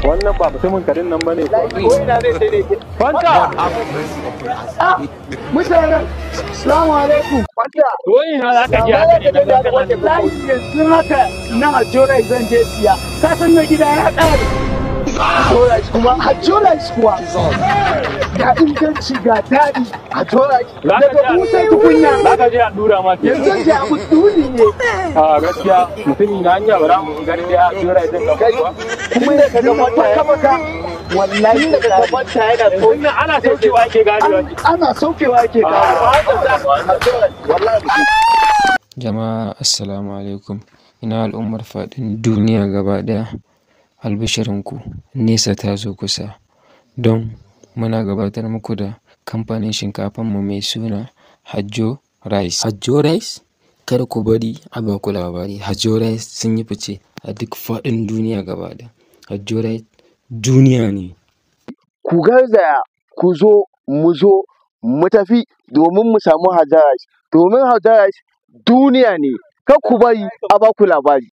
Wannan ba mutumin garin nan bane ko? Ko ina zai sai dai. Fanta! Ah, mutanen, salamu alaikum. Fanta. Wai ina za ka je haka ne na ganka nan? Wallahi yanzu haka na Hajjo Rice zan je siya. Ka san na gida ya ƙare. Hajjo Rice kuma, Hajjo Rice kuwa. Ga inganci ga daɗi. Hajjo Rice. Za ka Daga je busan tukunya. Za ka je a dura ma ke. Yanzu je abu duli ne. A gaskiya mutumi na hanya ba za mu gani dai a dura idan ka kuwa. Kuma da kaga baka baka. Wallahi da kaga banta yana Wannan ana saukewa ake ganewa. Ana saukewa ake ganewa. Wallahi. Jama'a, assalamu alaikum. Ina al'ummar faɗin duniya gaba ɗaya. Albishirinku, nesa ta zo kusa. Don muna gabatar muku da kamfanin shinkafanmu mai suna Hajjo Rice. Hajjo Rice? Kada ku bari a ba ku labari. Hajjo Rice sun yi fice a duk faɗin duniya gaba ɗaya. Hajjo Rice duniya ne. Ku garzaya, ku zo, mu zo, mu tafi domin mu samu Hajjo Rice, domin Hajjo Rice duniya ne. Kar ku bari a ba ku labari.